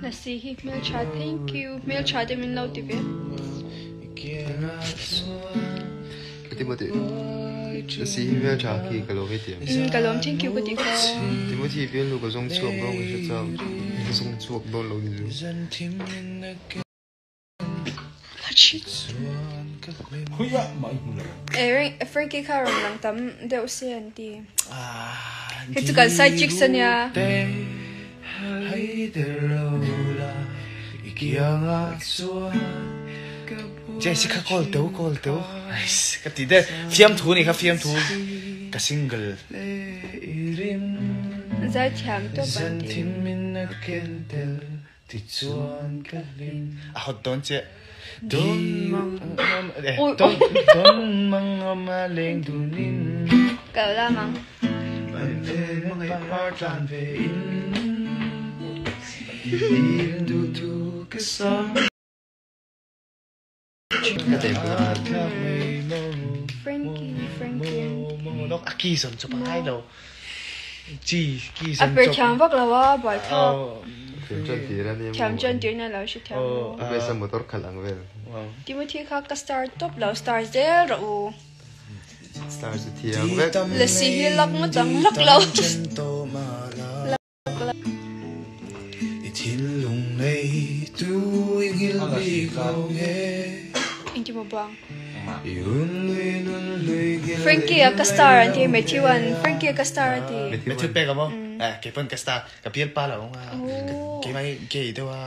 Lasi hi hmeltha thank you hmeltha te min lo ti ve. Timothy Lasi hi hmeltha khi ka lawm e ti ang. Umm ka lawm thank you ka ti kha. Timothy bialnu ka zawng chhuak dawn ka hre chak ka zawng chhuak dawn lo ni chu. Frankie kha rawn lang tam deuh se an ti. Hei chu kan side chicks a nia. Jessica call teu call teu ka ti de fiamthu ni kha fiamthu ka single. Zaithiam tawp an ti. Tichuan ka hlim. A hot dawn chiah. Don don mang a leng dunin. Ka lo lam ang. Mangai par tlan ve in. I duh thu ka sam. Frankie Frankie A ki zawn chawp a ngai lo. Chi ki A zawn per chawp. thiam vak lo a buai thlak. Thiam tan tir a nia Thiam tan tir na lo hre thiam lo. A best a motor khalh ang vel. Timothy kha ka star tawp lo star zel rawh u. Star chu thiam vek. Lasi hi lak ngawt ang lak lo. Engkim a buang. Frankie a ka star an ti Matthew an Frankie a ka star a ti. Matthew pek a maw? Eh kei pawn ka star ka bialpa lo ang a keimah hi gay deuh a.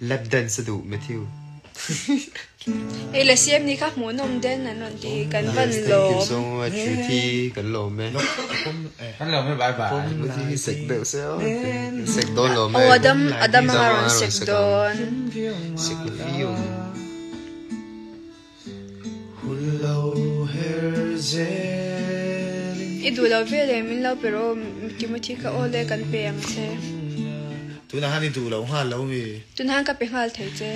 Lap dance a duh Matthew. Hei la siam ni kha hmuhnawm den an rawn ti kan van Yes thank you lawm. so much Ruthie kan lawm e. Kan lawm e bye bye. Ruthie hi sek deuh se aw sek dawn lawm e. Aw Adam Adam anga rawn sek dawn. Sek viau. I duh lo vel em min lo pe rawh Timothy kha aw le kan pe ang che. Tunah khan i duh lo nghal lo mi? Tunah khan ka pe nghal thei che.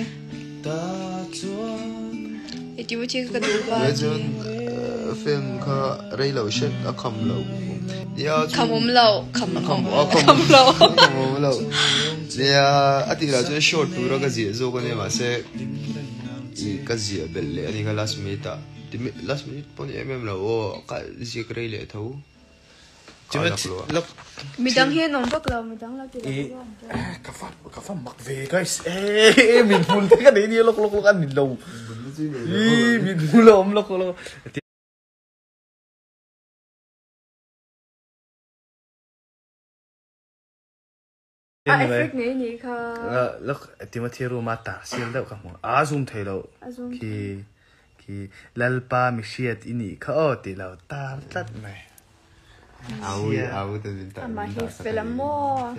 I Timothy kha ka duh pa Tunah chuan film kha rei lo hret a kham lo. Nia chu Kham awm lo kham kham kham lo. Kham awm lo. Nia a tih lah chuan short tura ka ziah zawk a nia mahse I ka ziah belh leh a ni kha last minute ah last minute pawh ni em em lo aw ka ziak rei leh tho ka lak lo a. Midang hi an awm vak lo midang lo ti lo vak ang che. Ka fa ka fa mak ve guys e min hmul te ka nei nia lawk lawk lawk an ni lo i min hmul a awm lawk lawk. A effect nei ni kha. Lok Timothy room a tar sial deuh ka hmu a zoom thei lo khi khi Lalpa mi hriat i nih kha aw ti lo tar tlat mai. Au au te min tar. Amah hi fel a maw.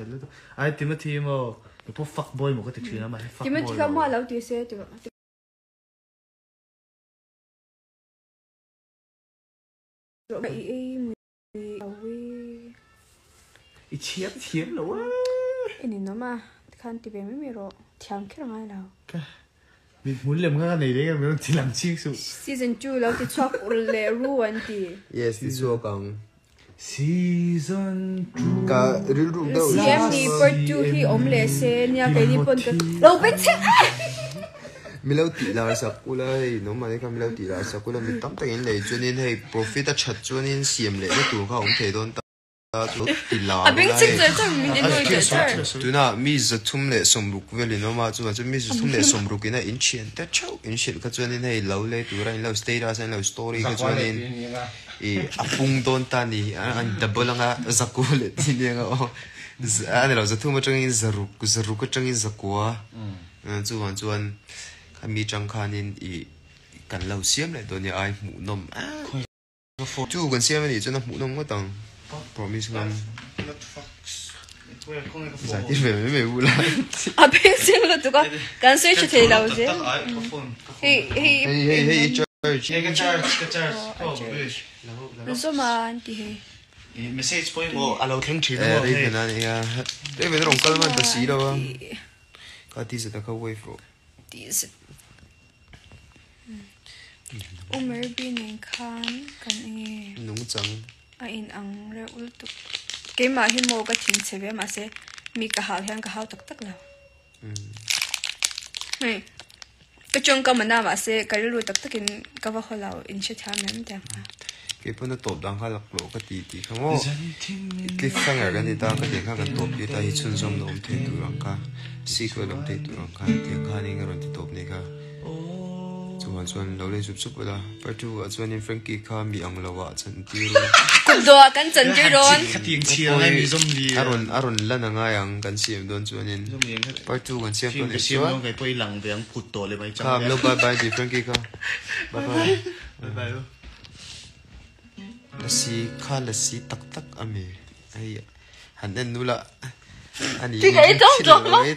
Ai Timothy maw mi pawh fuck boy maw ka ti thin a amah hi fuck boy. Timothy kha maw lo ti se ti I ei mui I chhiar thiam lo e. I ninawm a, tikhan ti ve mai mai rawh, thiam kher a ngai lo. Min hmul lem kha ka nei reng a, min rawn ti lang chik suh. Season 2 lo ti chhuak ur leh ru an ti. Yes, ti chhuak ang. Season 2. Ka rilru deuh. CM ni part 2 hi awm leh se nia keini pawn ka lo beng chhek a. Milo tih lar sak ula hei nangmahni kha milo tih lar sak ula mi tam takin lei chuanin hei profit a that chuanin siam lehna tur kha a awm thei dawn ta chu ti lar A beng ula chhek hei char char min enkawl char char. tunah mi 360 velin awm a chuvang chuan mi 360 in a in thian te theuh in hrilh kha chuanin hei lo lei tura in lo status a in lo story kha chuanin ih a pung dawn ta ni an double anga zakua leh tih nia aw a ni lo 300 atangin zaruk zaruk atangin zakua. Chuvang chuan khami tang khanin ih kan lo siam leh dawn nia ai hmuhnawm chu kan siam anih chuan a hmuhnawm ngawt ang promise ngam zai tir ve mai mai bula a beng cheng lutuk a kan sawi tha thei lo zel hei hei hei hei i charge ka charge ka charge zawma an ti hei message pawimawh a lo thleng thin a rei ve na nia rei ve na rawn kal hman ta si lo a Ka ti zet a kha wave rawh. Ti zet. U Merby nen khan kan enge. Nungchang. A in ang reuh lutuk. Keimah hi maw ka thinchhe ve mahse. Mi ka hau hian ka hau tak tak lo. Hei ka tawngkam a na mahse ka rilru tak takin ka va haw lo in hrethiam em tiang kha. Kei pawn a tawp dan kha lak loh ka ti tih kha maw cliffhanger kan ti ta ka tiang kha kan tawp tir ta hi chhunzawm na awm thei tur ang kha sequel awm thei tur ang kha tiang khanin ka rawn ti tawp ni kha. Chuvang chuan lo lei sup sup ula, part 2 ah chuanin Frankie kha mi ang lo ah chan tir ula. Kut dawh ah kan chan tir dawn. A rawn a rawn lan a ngai ang kan siam dawn chuanin part 2 kan siam dawn leh chuan. Kha lo bye bye ti Frankie kha bye bye. Lasi kha lasi tak tak ami hei han en nula ani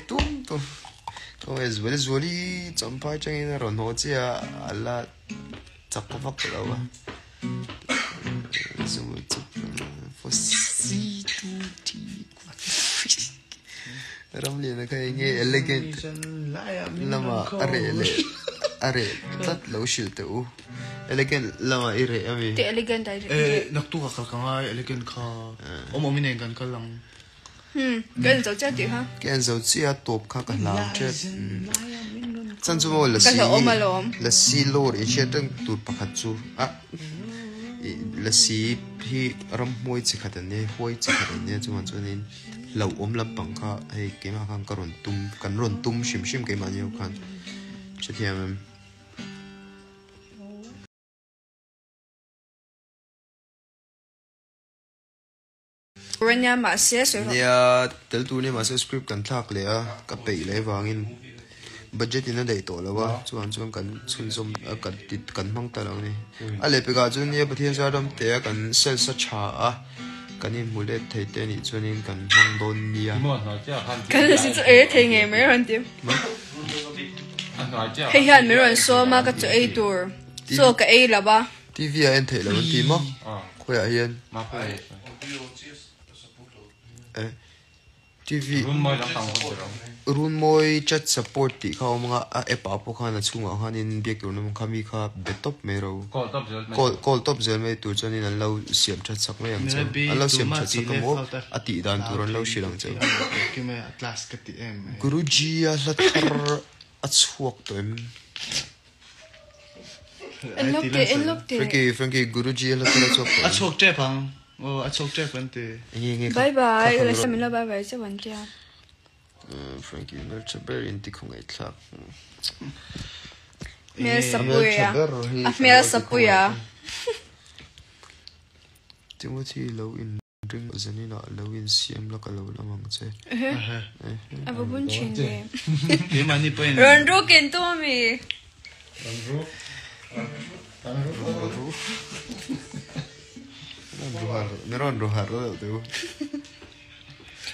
tum tum khawnge zuali zuali champhai tangin a rawn haw chiah a a la chak vak lo a Ramliana kha enge elegant lamah a reh leh a reh tlat lo hrilh teh u. Elegant lamah i reh ami? Ti elegant a i reh. Eh naktuk ah kal ka ngai elegant kha awm awm in kan kal ang. Hmm ka en zo chiah tih kha. Ka en zo chiah a tawp kha ka hlau tep. Chan chu maw lasi Ka hlauhawm alawm. Lasi lawr in hriat reng tur pakhat chu a lasi hi ramhuai chi khat an nia huai chi khat an nia chuvang chuanin hlauhawm lampang kha hei keimah khan ka rawn tum kan rawn tum hrim hrim keimahni ho khan hrethiam em. Nia mahse sawi rawh. Nia tel tur nia mahse script kan thlak leh a ka peih leh vangin budget in a daih tawh lo a chuan chuan kan chhunzawm a kan ti kan hmang ta lo a ni. A lehpekah chuan nia Pathian zar ram te a kan sales a tha a kan inhmu let thei te anih chuanin kan hmang dawn nia. Kan la si chu ei thei ngei mai rawn ti. Hei hian min rawn sawm a ka chaw ei tur chaw ka ei lo a. TV ah en theih lo an ti maw? Khawiah hian? Eh TV Runmawi chat support tih kha a awm anga a app ah pawh khan a chhungah khanin biak tur an awm ang kha mi kha be tawp mai ro. Call tawp zel mai tur chuanin an lo siam that sak mai ang che. An lo siam that sak emaw a tih dan tur an lo hrilh ang che. Guruji a hla thar a chhuak tawh em? En lawk teh, en lawk teh. Frankie, Frankie, Guruji a hla thar a chhuak tawh em? A chhuak tep ang. Aw, a chhuak tep an ti. Enge enge kha? Bye bye, la min lo bye bye chauh an tia. Frankie, hmeltha ber in ti khawngaihthlak. Hmel sapuia. A hmel sapuia. Timothy lo in ring zaninah lo in siam la ka lo lam ang che. A va bun thin ve. Keimahni pawhin. Rawn ruk in tum ami. Rawn ruk. Rawn ruk. Rawn ru har deuh teh u.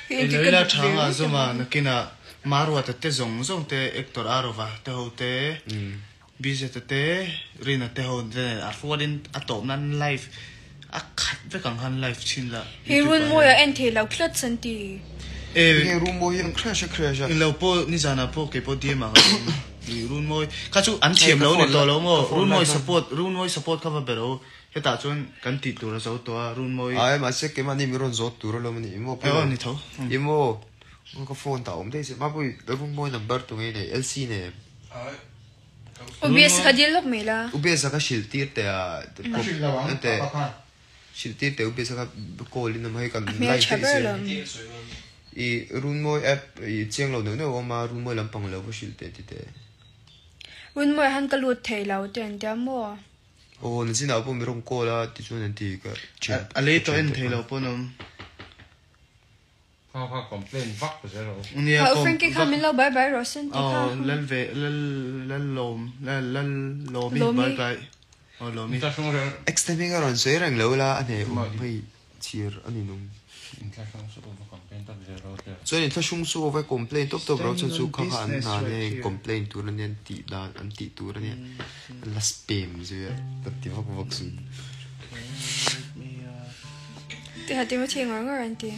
I lo ila tha nga zawm a nakinah Maruata te zawng zawng te actor Arova te ho te Bizeta te Rina te ho te nen a rualin a tawp nan live a khat vek ang khan live chhin la Hei Runmawi a en thei lo tlat san ti. Enge Runmawi hi an crash a crash a. Englo pawh nizanah pawh kei pawh DM ah ka awm i Runmawi kha chu an thiam lo ni tawh lo maw Runmawi support Runmawi support kha va be ro. Hetah chuan kan tih tur a zo tawh a, Runmawi. Ai mahse keimahni min rawn zawt tur alawm a ni emaw Aw ni tho. Emaw ka phone tah awm daih se Mapui Runmawi number tu nge nei LC nei em? UBS kha dil lawk mai la. UBS a kha hrilh tir teh a ente hrilh tir teh UBS a kha call in awm hei kan A hmel live tha daih ber se alawm. I Runmawi app i chiang lo neuh neuh a awm a Runmawi lampang lo va hrilh teh ti teh. Runmawi han ka lut thei lo te an tia maw? Aw nachinah pawh mi rawn call a tichuan an ti ka thian A lei tawh en thei lo pawn awm. Kha kha complain vak zel rawh u. Nia Kha u Frankie kha min lo bye bye rawh sen ti kha. Aw lal ve lal lal lawm lal lal lawmi bye bye aw lawmi. Extending a rawn sawi reng lo la a hne awm hei chhir a ni nung. Chuan in thlahrung chu va complain tawp tawp ro chuan chu kha kha an hna ania complain tur ania an tih dan an tih tur ania an la spam zui a ka ti vak vak zui. Tiha ti maw thi ngawr ngawr an ti.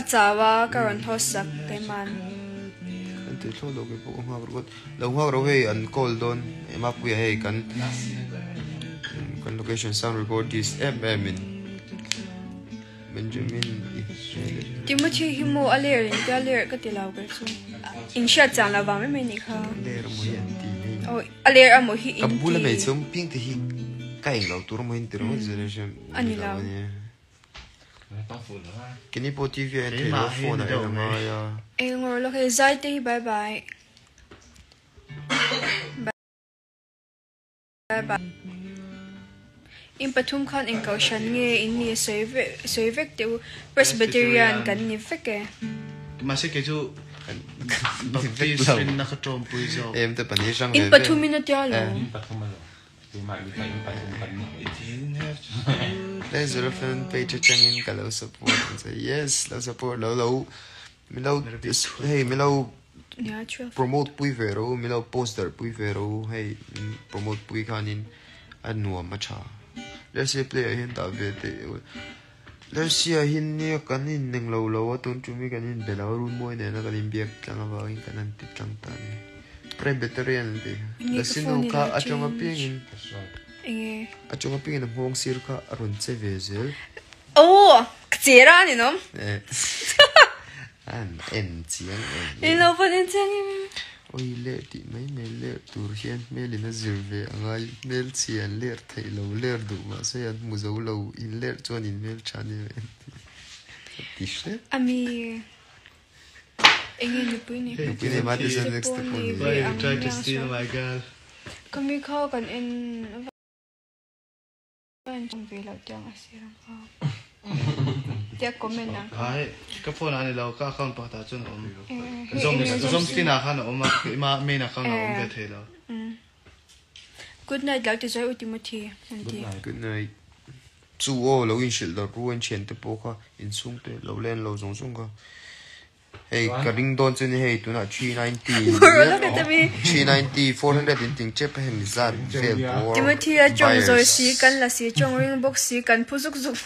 A chau a ka rawn host sak keiman. An ti thlawt lo kei pawh ka nghak ringawt. Lo nghak ro hei an call dawn Mapuia hei kan kan location sound record this em em in. Benjamin i Timothy hi maw a ler in tia ler ka ti lo ber chu. In hriat chang lo vang mai mai nih kha. Ler amaw hi an ti hei. Aw a ler amaw hi in Ka bula ti. hmeichhe awm piang te hi ka eng lo tur amaw hi an ti ringawt zel a hriat A ni lo. Keini pawh TV ah en theih loh phone ah en a ngai a. Eng ngawr lawk hei zai te hi bye bye. Bye bye. In pathum khan eng kohhran nge in ni sawi vek sawi vek teh u Presbyterian kan ni vek e. Mahse kei chu Baptist rinna ka tawmpui zawk. Em te pahnih hrang ve In ve. pathum in a tia lo. In pathum a lo. Keimah ni kha in pathum kan ni. Zero fan page atangin ka lo support ang che. Yes, lo support lo lo mi lo hei mi lo promote pui ve rawh u, mi lo post darh pui ve rawh u, hei promote pui khanin a nuam a tha. Lersia player hian dah ve teh u. Lersia hi nia kan inneng lo lo a, tun tum hi kan inbe lo a, Runmawi nena kan inbiak tlang avangin kan han ti tlang ta a ni. Presbyterian an tih kha. Lasinu kha a tawng apiangin a tawng apiangin a nghawng sir kha a rawn che ve zel. Aw, ka che ra a ni nawm. An en chiang em em. In lo pawn en chiang em em. Oi ler tih mai mai ler tur hian hmel in a zir ve a ngai hmel chhia an ler theih lo ler duh mahse an hmu zo lo in ler chuan in hmel tha ni em em ti hrep. Ami enge nupui nei. Nupui nei mah te chuan next te pawh nei. Why you try to steal my girl. Kami kha kan en. Ka en ve loh tiang a sir ang kha. Tia comment ang kha. Hai, ka phone ah ni lo, ka account pakhat ah chuan a awm. Zom zom tin ah khan a awm a, keimah main account ah a awm ve thei lo. Good night lo ti zawi u Timothy an ti. Good night. Chu aw lo inhrilh darh ru an thiante pawh kha inchhungte lo len lo zawng zawng kha. Hei ka ring dawn chu ni hei tunah 390 390 400 in ting tep a hemi zat vel bawr Timothy a chawng zawi si kan la si chawng ring bawk si kan phu zuk zuk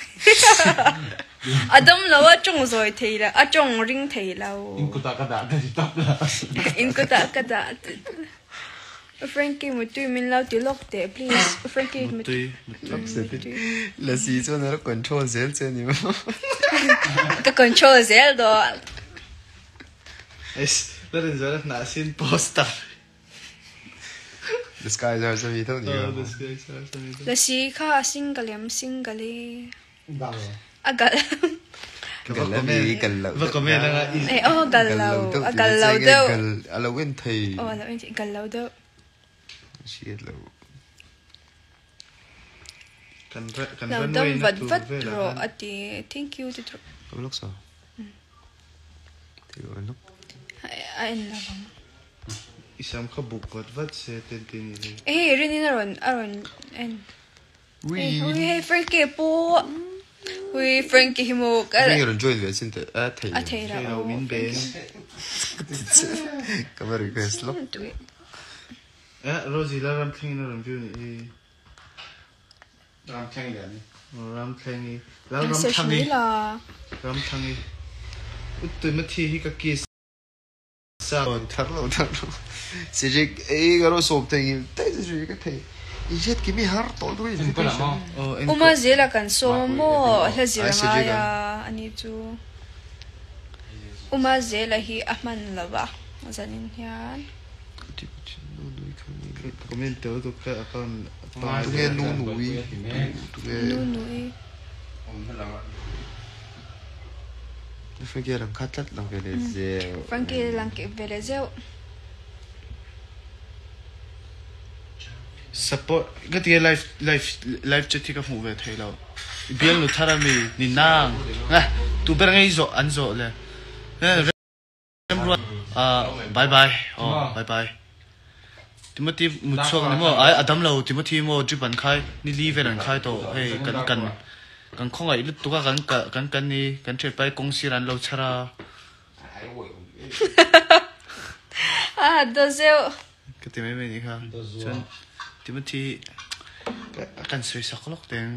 a dam lo a chawng zawi thei lo a chawng ring thei lo In kutah ka dah ka ti tawp la In kutah ka dah Frankie mutui min lo ti lawk teh please Frankie mutui mutui Lasi chuan a control zel che ni maw Ka control zel dawn Eish la rin zual a hnah sin poster The sky is ours ami tho ni Oh the sky is ours ami tho Lasi kha a single em single e A gal Gal a mi gal lo Va comment anga i Eh oh gal lo a gal lo deuh Gal a lo en thei Oh a lo en thei gal lo deuh Hriat lo Kan kan Lo runway dam na vat tur vat velah rawh khan a ti thank you ti tawh Ka lawk sa Ti lo lawk A en lo ang I sam kha buk vat vat se ten te ni hi Hei Rin in a rawn a rawn en Ui hei Frankie pawh Ui Frankie hi maw ka Frankie rawn join ve sin teh a thei A thei Thei lo min ben Ka va request lawk Eh Rosie la ram thleng in a rawn view nih hi Ram thleng lian i Ram thleng i Lal ram thlang i Ram thlang i Uttui mathi hi ka kiss Sa Thar lo thar lo. Cedric ei ka rawh sawm thei ngil daih chu Cedric ka thei. I hriat ki mi har tawh lutuk invitation. Uma zela kan sawm a maw hla zir a ngai a ani chu. Uma zela hi a hman lo va zanin hian. Comment tel lutuk ka account Tunge nu nui tunge Nu nui. Frankie a lang khat tlat lang ve leh zeuh. Frankie a lang ve leh zeuh. Support ka ti a live live live chat hi ka hmuh ve thei lo. I bialnu thar a mi ni nang. Eh tu ber nge i zawh an zawh le. Remruat ah bye bye aw bye bye. Timothy mut chhuak ni maw ai a dam lo Timothy maw drip an khai ni li vel an khai tawh hei kan kan kan khawngaih lutuk a kan kan kan ni kan thian pai kawng sir an lo chhar a. A daw zeuh. Ka ti mai mai ni kha chuan Timothy kan sawi sak lawk teng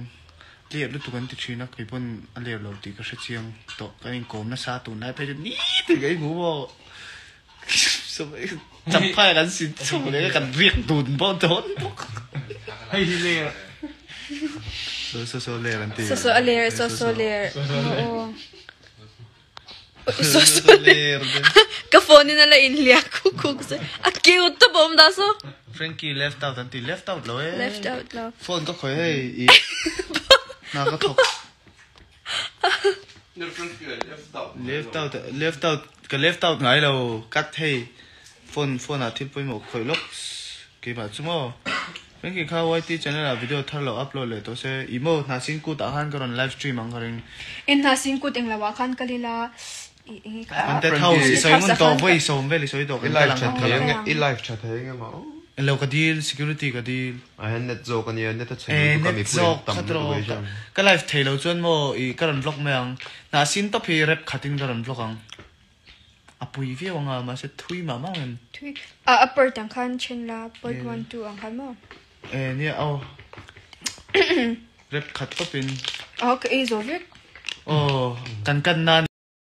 ler lutuk an ti thin a kei pawn a ler lo tih ka hre chiang tawh kan inkawm nasa tunlai phei chu ni tin ka inhmu maw Champhai kan sin chho leh kan riak dun bawk dawn bawk. Hei hi ler. So so so ler an ti. So so a ler, so so ler. Oo. So so ler. Ka phone in ala in lia ku ku se. A cute to bom da so. Frankie left out an ti left out lo e. Left out lo. Phone ka khoi hei i na ka thok. Left out left out ka left out ngai lo cut hei phone phone ah thil pawimawh khawih lawk keimah chu maw Frankie kha YT channel ah video thar lo upload leh tawh se i maw hna sin kut ah khan ka rawn live stream ang ka ring. I hna sin kut eng lo ah khan kal ila i eng i kha. Haunted house i sawi ngun tawh vawi sawm vel i sawi tawh I kan live kal tha ang thei kal ang. ange i live tha thei ange maw. Lo ka dil security ka dil. A hian net zawk ania net a chhe Eh lutuk a net mipui an zawk tam kha lutuk tiraw ei ka hian. ka live thei lo chuan maw i ka rawn vlog mai ang hnah sin tawp hi rep khatin ka rawn vlog ang a pui viau anga mahse thui mah mah em. Thui a a part ang khan then la part one two ang khan maw. Eh nia aw rep khat tawpin. Aw ka ei zo vek. Aw kan kan nan.